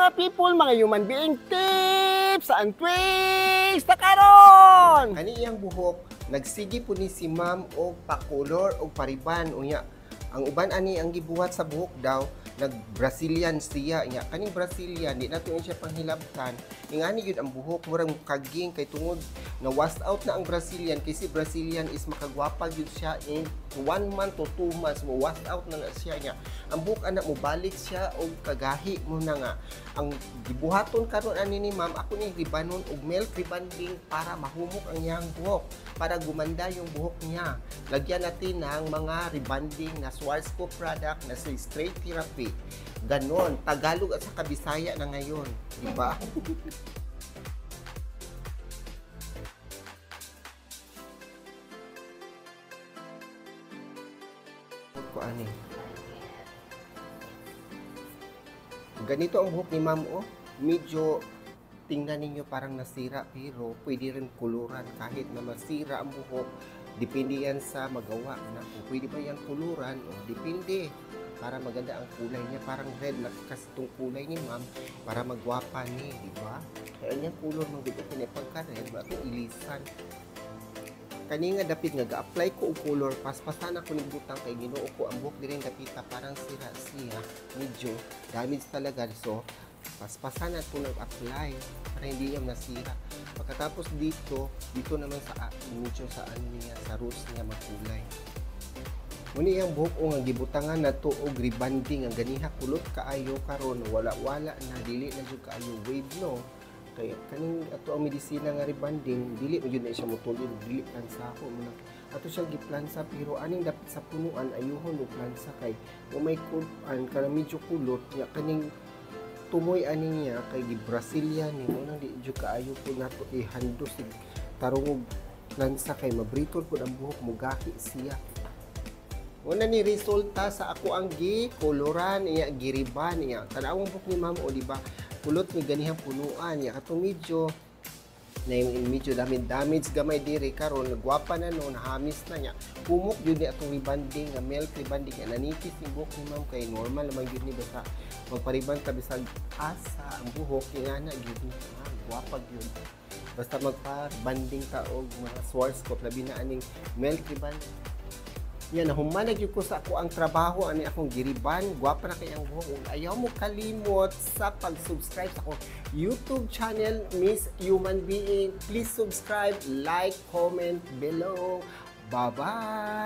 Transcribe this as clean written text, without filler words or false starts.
Mga people, mga human being tips and tricks na karon. Kani iyang buhok, nagsige po ni si ma'am og pakulor og pariban. Unya, ang uban ani ang gibuhat sa buhok daw, nag-Brazilian siya. Nya, kaning Brazilian, di nato siya panghilabtan. Ingani yun ang buhok, murang kaging kay tungod na washed out na ang Brazilian, kay si Brazilian is makagwapa yun siya in 1 month to 2 months, mo washed out na na siya. Nya, ang buhok anak mo balik siya og kagahi mo na nga. Ang gibuhaton karon ani ni ma'am, ako ni ribanon og milk rebanding para mahumok ang iyang buhok, para gumanda yung buhok niya. Lagyan natin ng mga rebanding na Schwarzkopf product na si Straight Therapy. Ganon, Tagalog at saka Bisaya na ngayon, di ba? Ko ani. Ganito ang buhok ni ma'am, oh. Medyo tingnan ninyo parang nasira, pero pwede rin kuluran kahit na masira ang buhok. Depende yan sa magawa na kung pwede ba yung kuluran o depende para maganda ang kulay niya, parang red na kasi itong kulay ni ma'am para magwapa ni, di ba? Kaya niyang kulor mang bigo pinipagka red ba itong ilisan. Kani nga dapit nga ga-apply ko og color, paspasan ako ning butang kay Ginoo ko ang buhok diri dapita parang sira siya, medyo damage talaga, so paspasan na ito nag-apply para hindi niya nasira. Pagkatapos dito, dito naman sa medyo sa ano niya, sa roots niya magkulay. Muni ang buhok o nga gibutangan na to og rebanding ang ganiha kulot kaayo karon, wala-wala na, dili na jud kaayo wave, no. Kaya kaning ato ang medisina nga rebanding, dili man jud na siya motulid, dili plansa ko mo na. Ato siya giplansa pero aning dapit sa punuan ayuhon og plansa kay mo may kuan kana medyo kulot nya kaning tumoy ani niya kay gi Brazilian ni mo nang di jud kaayo po nato ihandos sig tarong og plansa kay mabritol pud ang buhok, mugahi siya. Una ni resulta sa ako ang gi koloran iya giriban iya. Tan-awon buhok ni ma'am o di ba? Kulot ni ganihang punuan iya katong medyo na yung medyo damage damage gamay diri karon nagwapa na no, nahamis na niya. Pumok jud ni atong rebanding nga milk rebanding nga nanipis ni buhok ni ma'am kay normal naman jud ni basta magpariban ka bisag asa ang buhok ingana jud ni gwapa jud. Basta magpa-banding ta og mga Schwarzkopf labi na aning milk rebanding. Yan, nahuman gyud ko sa ako ang trabaho ani akong giriban, gwapa na kay ang buhok. Ug ayaw mo kalimot sa pag-subscribe sa akong YouTube channel, Miss Human Being. Please subscribe, like, comment below. Bye-bye!